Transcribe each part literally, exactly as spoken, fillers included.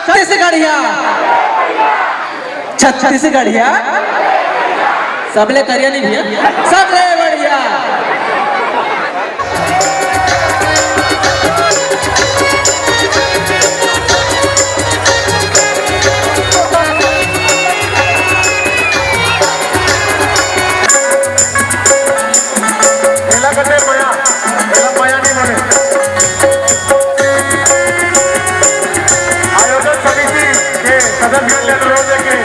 छत्तीसगढ़िया, छत्तीसगढ़िया, सबले करिया नहीं भैया, सबले बढ़िया। एला कते मया, एला मया नहीं बने। आयोजन समिति के सदस्य से अनुरोध है कि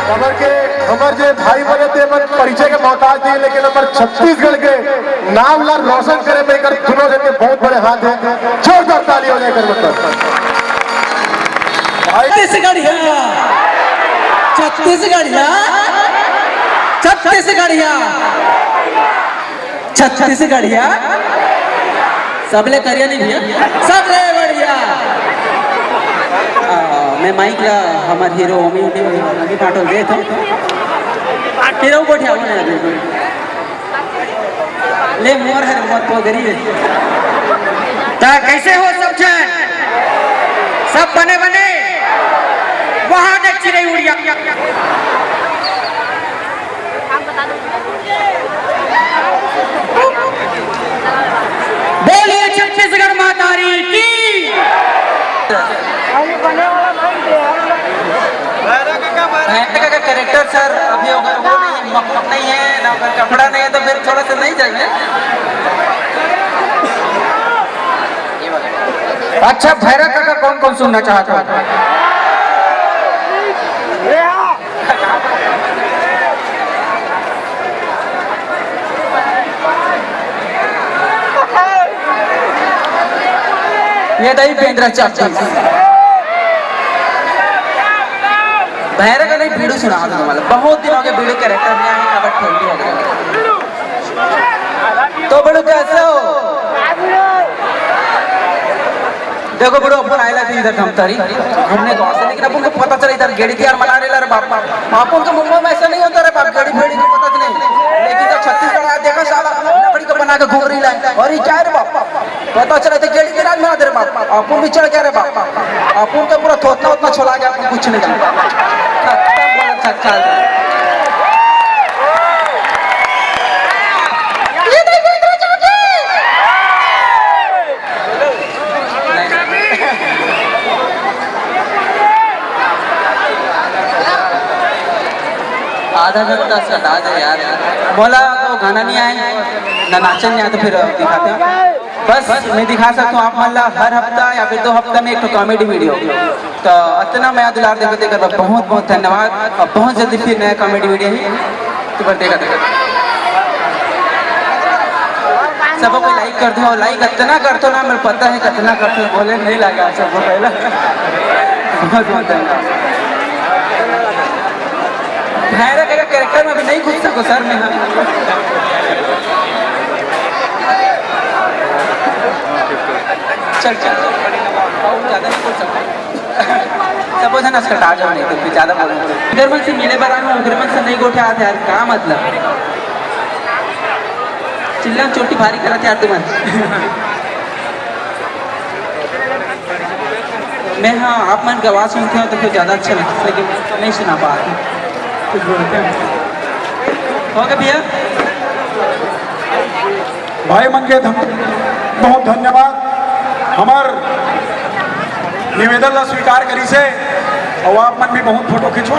हमर के, हमर जे भाई बने ते मन परिचय के मोहताज नहीं, लेकिन हमर छत्तीसगढ़ के नाम ला रोशन करे में एकर दोनों जन के बहुत बड़े हाथ है। जोरदार ताली हो जाए एकर मतलब। छत्तीसगढ़िया, छत्तीसगढ़िया, छत्तीसगढ़िया, छत्तीसगढ़िया, सबले करिया नहीं भैया, सबले बढ़िया। आ, मैं माइक ला हमर हीरो ओमी उमी, ओमी पाटोल देत हूँ। हीरो गोठिया होने अभी। ले मोर हर मत तो गरीब है। ता कैसे हो सब जन? सब बने बने? वहां देख चिड़ै उड़िया। बोलिए छत्तीसगढ़ माता री की। भैरव का कैरेक्टर सर अभी अगर वो नहीं, मकबूल नहीं है ना, अगर कपड़ा नहीं है तो फिर थोड़ा सा नहीं जाएंगे। अच्छा, भैरव काका कौन कौन सुनना चाहता है? ये दही बेंद्रा चाप। भैरव का नहीं, बीड़ू सुना दो तुम्हारा। बहुत दिन हो गए बीड़ू कैरेक्टर में आए, अब ठंडी हो गई। तो बीड़ू कैसे हो? देखो बीड़ू, अपन आएला थी इधर धमतरी घूमने को वास्ते, लेकिन अपन को पता चला इधर गेड़ी तिहार मना रहे रे बाप। अपन को मुंबई में ऐसा नहीं होता रे बाप, गेड़ी फेड़ी को पता नहीं। लेकिन जब छत्तीसगढ़ आया, देखा साला लकड़ी को बना के घूम रही ला, और ये क्या है रे बाप? पता चला तो गेड़ी तिहार मना दे रे बाप, अपन भी चढ़ गया रे बाप। अपन तो पूरा थोतना उतना छोला गया, अपन कुछ नहीं जाना। खत्म बोला, खत्म। ये देखो, इधर जाओ जी। आधा घंटा सटा दे यार। मोला तो गाना नहीं आए, ना नाचन नहीं आए, तो फिर दिखाते हैं। बस मैं दिखा सकता हूँ आप मन ला हर हफ्ता या फिर दो हफ्ता में एक ठो कॉमेडी वीडियो। तो इतना मया दुलार देवे तेकर बर बहुत बहुत धन्यवाद, और बहुत जल्दी फिर नया कॉमेडी वीडियो ही तो कर देगा। सब कोई लाइक कर दो, लाइक इतना कर दो ना, मेरे पता है कितना कर दो, बोले नहीं लगा सबको पहला। बहुत बहुत धन्यवाद। भैरव के कैरेक्टर में भी नहीं घुस सको सर मैं। हाँ। चल, चल, चल, बहुत ज्यादा नहीं बोल सकता। सब झन असकटा जाओ, नहीं तो फिर ज्यादा बोलूं। उधर मन से मिले बर आना, उधर मन से नहीं गोठे आते यार, का मतलब? चिल्ला चोटी भारी करत यार तुमन। मैं, हाँ, आप मन के आवाज सुनते हो तो फिर ज्यादा अच्छा लगता है, लेकिन नहीं सुना पाते। कुछ बोलते हैं। हो गया भैया? भाई मन के धन-, बहुत धन्यवाद। हमर निवेदन ला स्वीकार करिस हे, और आप मन भी बहुत फोटो खिंचवा।